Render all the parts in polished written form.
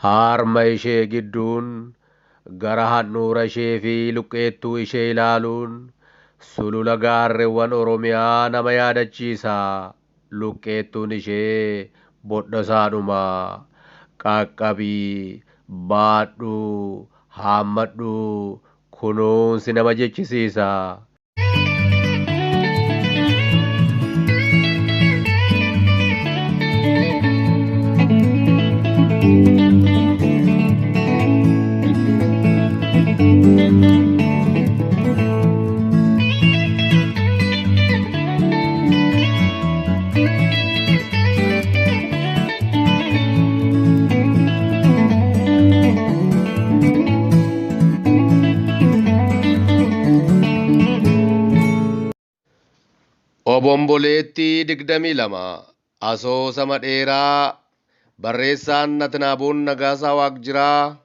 Harma ishee gidduun gara handhuura ishee fi luqqeettuu ishee ilaaluun sulula gaarreewwan Oromiyaa nama yaadachiisa. Luqqeettuun ishee bodhasaadhuma. Qaqqabii, baadhu, haammadhu, kunuunsi nama jechisiisa. Obomboleettii 22 Asoosama dheeraa Barreessaan Atnaaboon Nagaasaa Waaqjiraa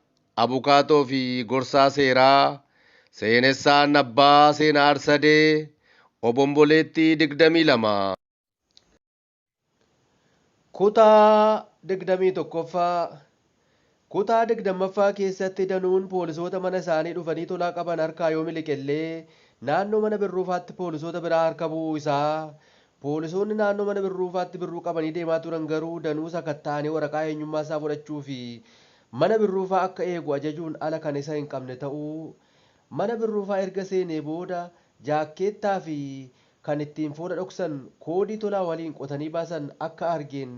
Abukaatoo fi Gorsaa Seeraa Seenessaan Abbaa Seenaa Arsadee Obomboleettii 22. Kutaa 21ffaa Kutaa 20ffaa keessatti Danuun poolisoota mana isaanii dhufanii Tolaa qaban harkaa yoo miliqellee naannoo mana Birruufaatti poolisoota biraa harka bu'uu isaa, poolisoonni naannoo mana Birruufaatti Birruu qabanii deemaa turan garuu Danuu sakatta'anii waraqaa eenyummaa isaa fudhachuu fi mana Birruufaa akka eegu ajajuun ala kan isa hin qabne ta'uu, mana Birruufaa erga seenee booda jaakkeettaa fi kan ittiin fuula dhoksan koodii Tolaa waliin qotanii baasan akka argeen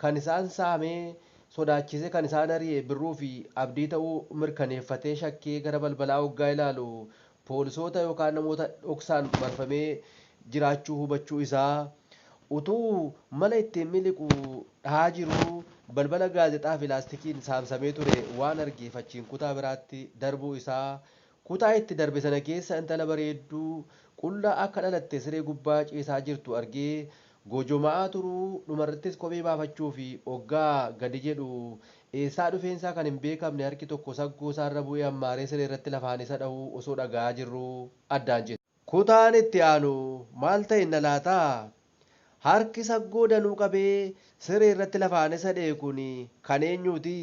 kan isaan saamee sodaachisee kan isaan ari'e Birruu fi Abdii ta'uu mirkaneeffatee shakkee gara balbalaa oggaa ilaalu poolisoota yookaan namoota dhoksaan marfamee jiraachuu hubachuu isaa, utuu mala ittiin miliqu dhahaa jiruu balbala gaazexaa fi laastikiin saamsamee ture waan argeef achiin kutaa biraatti darbuu isaa, Kutaa itti darbe sana keessa intala bareedduu qullaa akka dhalatte siree gubbaa ciisaa jirtu argee gojoma'aa turuu, dhumarrattis kophee baafachuufi oggaa gadi jedhu eessaa dhufeensaa kan hin beekamne harki tokko saggoo isaarra bu'ee hammaaree sireerratti lafaan isa dhahuu osoo dhaga'aa jirruu addaan cite. Kutaan itti aanu maal ta'inna laata? Harki saggoo Danuu qabee sireerratti lafaan isa dha'e kun kan eenyuuti?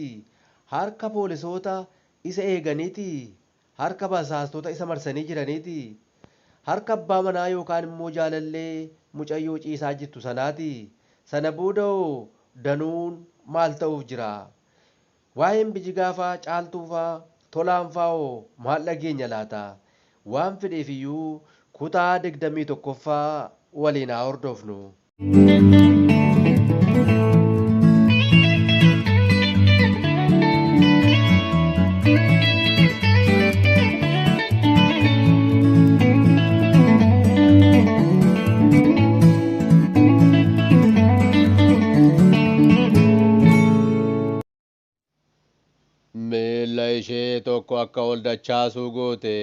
Harka poolisoota isa eeganiitii? Harka basaastota isa marsanii jiraniitii? Harka abbaa manaa yookaan immoo jaalallee mucayyoo ciisaa jirtu sanaatii? Sana booda hoo Danuun maal ta'uuf jira? Waa'een Bijigaafaa, Caaltuufaa, Tolaanfaa hoo maal dhageenya laata? Waan fedheef iyyuu kutaa 21ffaa waliin haa hordofnu. Miilla ishee tokko akka ol dachaasuu goote,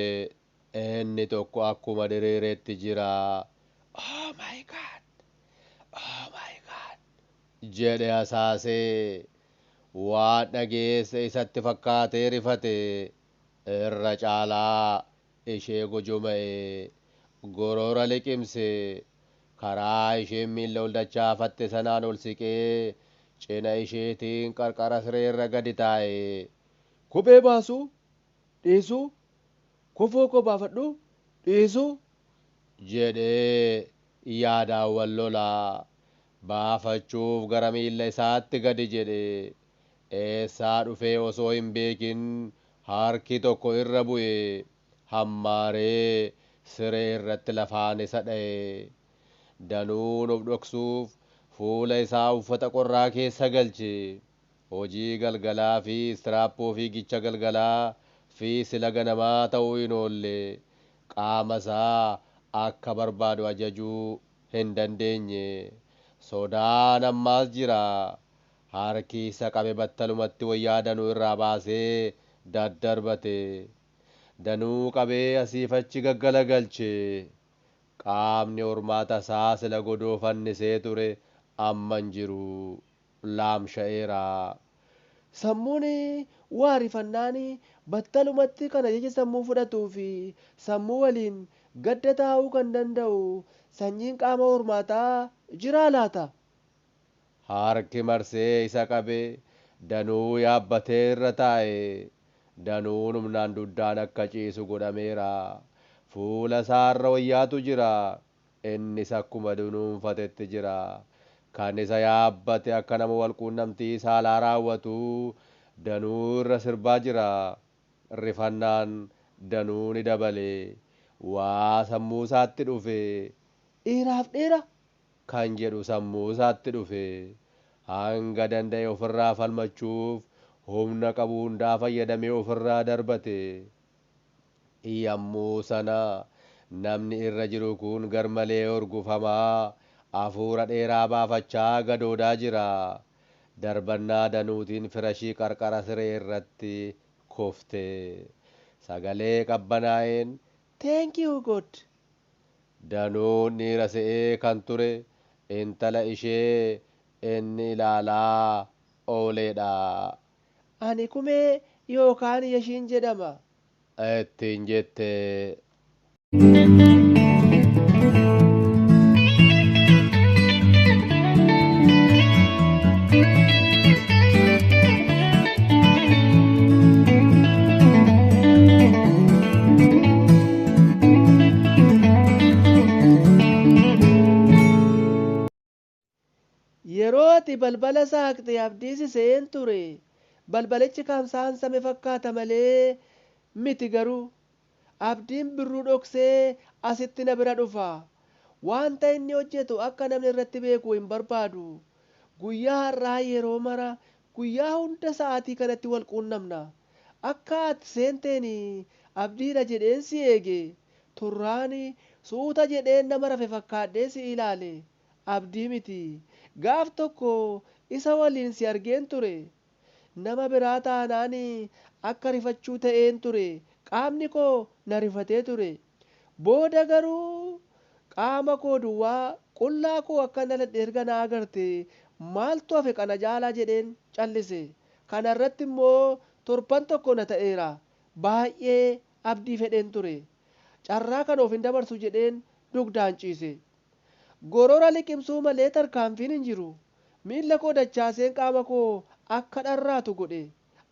inni tokko akkuma diriiretti jira. Oh my God! Oh my God! jedhe hasaasee. Waan dhageesse isatti fakkaatee rifate. Irra caalaa ishee gojoma'e. Gorora liqimse. Karaa isheen miilla ol dachaafatte sanaan ol siqee cina isheetiin qarqara sireerra gadi taa'e. Kophee baasuu? Dhiisuu? Kofoo koo baafadhuu? Dhiisuu? jedhee yaadaan wal lola. Baafachuuf gara miilla isaatti gadi jedhe. Eessaa dhufee osoo hin beekin harki tokko irra bu'e. Hammaaree siree irratti lafaan isa dha'e. Danuun of dhoksuuf fuula isaa uffata qorraa keessa galche. Hojii galgalaa fi istiraappoo fiigicha galgalaa fi sila ganamaa ta'uu hin oolle. Qaama isaa akka barbaadu ajajuu hin dandeenye. Sodaan ammaas jira. Harki isa qabe battalumatti wayyaa Danuu irraa baasee daddarbate. Danuu qabee asiif achi gaggalagalche. Qaamni hormaata isaa sila godoo fannisee ture amma hin jiru. Laamsha'eera. Sammuun waa rifannaan battalumatti kan ajaja sammuu fudhatuu fi sammuu waliin gadda taa'uu kan danda'u sanyiin qaama hormaataa jiraa laata? Harki marsee isa qabe Danuu yaabbatee irra taa'e. Danuun humnaan duddaan akka ciisu godhameera. Fuula isaarra wayyaatu jira. Innis akkuma dunuunfatetti jira. Kan isa yaabbate akka nama walquunnamtii saalaa raawwatu Danuu irra sirbaa jira. Rifannaan Danuu ni dabale. Waa sammuu isaatti dhufe. Dhiiraaf dhiira kan jedhu sammuu isaatti dhufe. Hanga danda'e ofirraa falmachuuf humna qabu hundaa fayyadamee ofirraa darbate. Yammuu sana namni irra jiru kun garmalee hurgufamaa hafuura dheeraa baafachaa gadoodaa jira. Darbannaa Danuutiin firashii qarqara siree irratti kufte. Sagalee qabbanaa'een "Thank you God." Danuun dhiira se'ee kan ture intala ishee inni ilaalaa ooleedha. Ani Kumee yookaan Yeshiin jedhama. Ittiin jette. Yeroo ati balbala saaqxe abdii si se'een ture. Balbalichi kan saansame fakkaata malee miti garuu. Abdiin Birruu dhoksee asitti na bira dhufa. Waanta inni hojjetu akka namni irratti beeku hin barbaadu. Guyyaa har'aa yeroo mara guyyaa hunda sa'aatii kanatti wal quunnamna. Akka at seenteen Abdiidha jedheen si eege. Turraan suuta jedheen nama rafe fakkaadhee si ilaale. Abdii miti. Gaaf tokko isa waliin si argeen ture. Nama biraa taanaan akka rifachuu ta'een ture. Qaamni koo na rifatee ture. Booda garuu qaama koo duwwaa, qullaa koo akkan dhaladhe erga na agarte maaltu hafe kana caalaa jedheen callise. Kana irratti immoo torban tokko na ta'eera. Baay'ee Abdii fedheen ture. Carraa kana of hin dabarsu jedheen dugdaan ciise. Gorora liqimsuu malee tarkaanfiin hin jiru. Miilla koo dachaaseen qaama koo akka dharraatu godhe.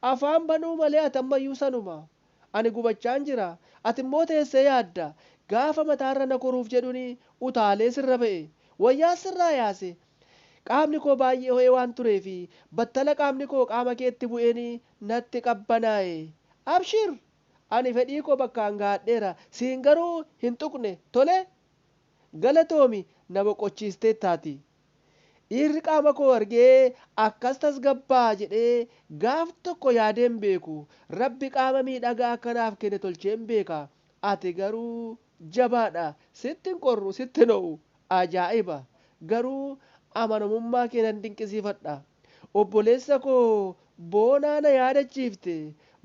Afaan banuu malee ati ammayyuu sanuma. Ani gubachaan jira. Ati immoo teessee yaadda. Gaafa mataarra na koruuf jedhun utaalee sirra ba'e. Wayyaas sirraa yaase. Qaamni koo baay'ee ho'ee waan tureef battala qaamni koo qaama keetti bu'een natti qabbanaa'e. Abshir! Ani fedhii koo bakkaan gahadheera. Siin garuu hin tuqne. Tole? Galatoomi na boqochiisteettaatii. Dhiirri qaama koo argee akkas tasgabbaa'a jedhee gaaf tokko yaadee hin beeku. Rabbi qaama miidhagaa akka naaf kenne tolcheen beeka. Ati garuu jabaadha. Sitti hin qorru, sitti hin ho'u. Ajaa'iba! Garuu amanamummaa kee nan dinqisiifadha. Obboleessa koo Boonaa na yaadachiifte.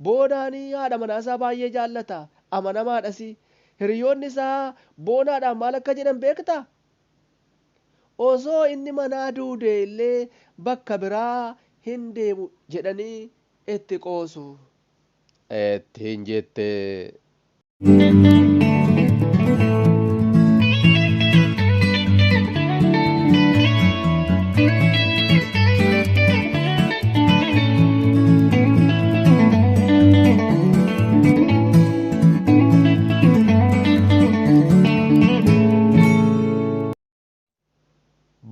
Boonaan haadha manaasaa baay'ee jaallata. Amanamaadhasi. Hiriyoonni isaa Boonaadhaan maal akka jedhan beektaa? Osoo inni manaa duudee illee bakka biraa hin deemu jedhanii itti qoosu. Ittiin jette.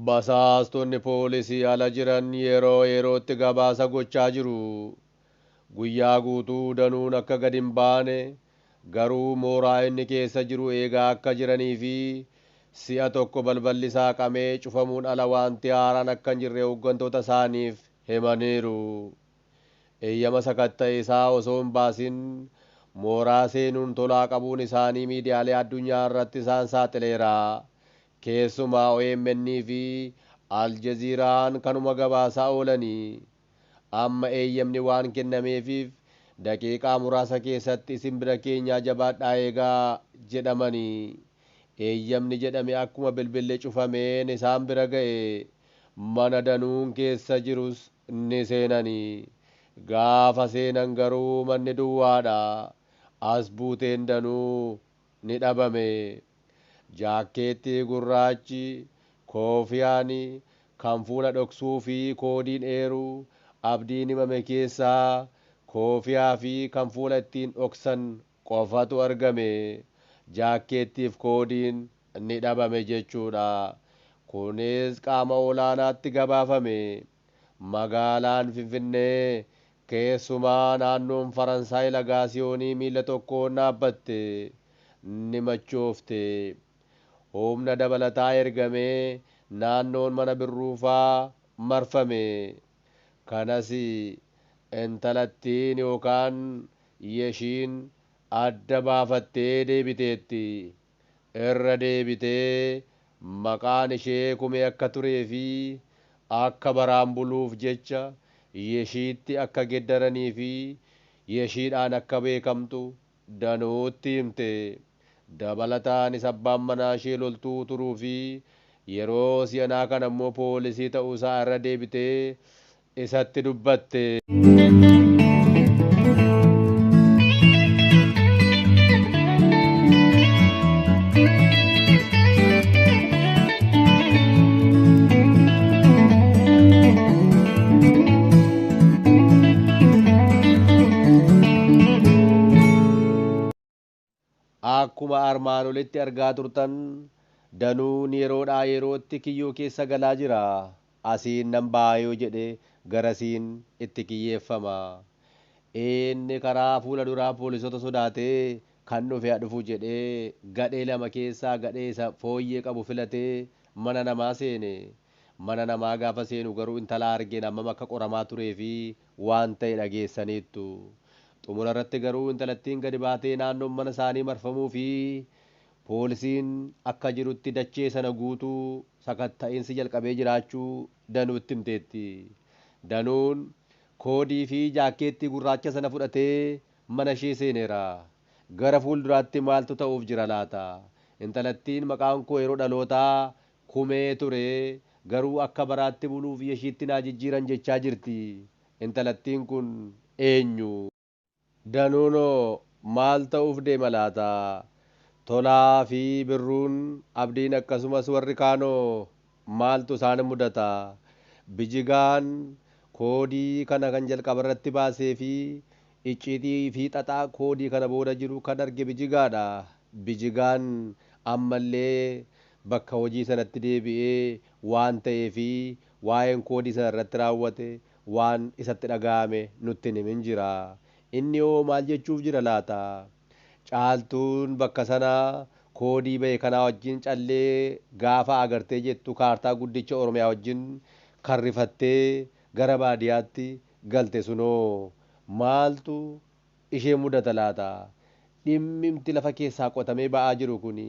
Basaastonni poolisii ala jiran yeroo yerootti gabaasa gochaa jiru. Guyyaa guutuu Danuun akka gad hin baane, garuu mooraa inni keessa jiru eegaa akka jiranii fi si'a tokko balballi saaqamee cufamuun ala waanti haaraan akka hin jirre hooggantoota isaaniif himaniiru. Eeyyama sakatta'iisaa osoo hin baasin mooraa seenuun Tolaa qabuun isaanii miidiyaalee addunyaa irratti isaan saaxileera. Keessumaa omn fi Aljeziiraan kanuma gabaasaa oolani. Amma eeyyamni waan kennameefiif daqiiqaa muraasa keessatti isin bira keenyaa jabaadhaa eegaa jedhamani. Eeyyamni jedhame akkuma bilbilli cufameen isaan bira ga'e. Mana Danuun keessa jirus ni seenani. Gaafa seenan garuu manni duwwaadha. As buuteen Danuu ni dhabame. Jaakkeettii gurraachi, koofiyaan, kan fuula dhoksuu fi koodiin eeru Abdiin himame keessaa koofiyaa fi kan fuula ittiin dhoksan qofatu argame. Jaakkeettiif koodiin ni dhabame jechuudha. Kunis qaama olaanaatti gabaafame. Magaalaan Finfinnee keessumaa naannoon Faransaay Lagaasiyoonii miila tokkoon dhaabbatte, ni machoofte. Humna dabalataa ergamee naannoon mana Birruufaa marfame. Kanas intalattiin yookaan Yeshiin adda baafattee deebiteetti. Irra deebitee maqaan ishee Kumee akka turee fi akka baraan buluuf jecha Yeshiitti akka geddaranii fi Yeshiidhaan akka beekamtu Danuutti himte. Dabalataanis abbaan manaa ishee loltuu turuu fi yeroo si'anaa kana immoo poolisii ta'uusaa irra deebitee isatti dubbatte. Akkuma armaan olitti argaa turtan Danuun yeroodhaa yerootti kiyyoo keessa galaa jira. Asiin nan ba'a yoo jedhe garasiin itti kiyyeeffama. Inni karaa fuula duraa poolisoota sodaatee kan dhufe haa dhufu jedhee gadhee lama keessaa gadhee isa fooyyee qabu filatee mana namaa seene. Mana namaa gaafa seenu garuu intala argeen hammam akka qoramaa turee fi waan ta'e dhageessaniittu. Xumura irratti garuu intalattiin gadi baatee naannoon mana isaanii marfamuu fi poolisiin akka jirutti dachee sana guutuu sakatta'insi jalqabee jiraachuu Danuutti himteetti. Danuun koodii fi jaakkeettii gurraacha sana fudhatee mana ishee seeneera. Gara fuulduraatti maaltu ta'uuf jira laata? Intalattiin maqaan koo yeroo dhalootaa Kumee ture, garuu akka baraatti buluuf Yeshiitti naa jijjiiran jechaa jirti. Intalattiin kun eenyu? Danuunoo maal ta'uuf deema laata? Tolaa fi Birruun, Abdiin akkasumas warri kaanoo maaltu isaan mudata? Bijigaan koodii kana kan jalqabarratti baasee fi icciitii fi xaxaa koodii kana booda jiru kan arge Bijigaadha. Bijigaan ammallee bakka hojii sanatti deebi'ee waan ta'ee fi waa'een koodii sana irratti raawwate waan isatti dhaga'ame nutti hin himin jira. Inni hoo maal jechuuf jira laata? Caaltuun bakka sana koodii bahe kanaa wajjin callee gaafa agartee jettu kaartaa guddicha Oromiyaa wajjin kan rifattee gara baadiyaatti galte sunoo maaltu ishee mudata laata? Dhimmimti lafa keessaa qotamee ba'aa jiru kun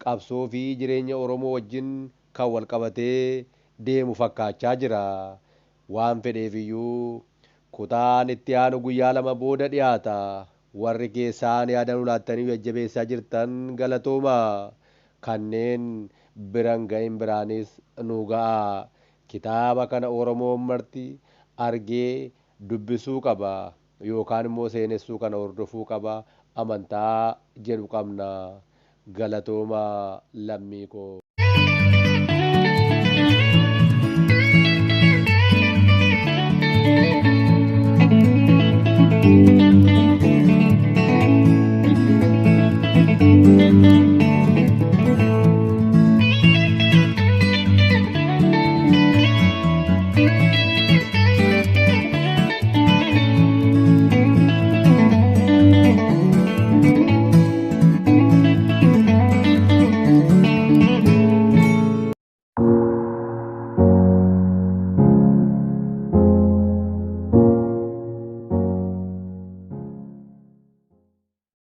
qabsoo fi jireenya Oromoo wajjin kan wal qabatee deemu fakkaachaa jira. Waan fedheef iyyuu kutaan itti aanu guyyaa 2 booda dhiyaata. Warri keessaan yaada nu laattanii nu jajjabeessaa jirtan galatoomaa. Kanneen bira hin ga'in biraanis nu ga'aa. Kitaaba kana Oromoon marti argee dubbisuu qaba yookaan immoo seenessuu kana hordofuu qaba amantaa jedhu qabna. Galatoomaa lammii koo.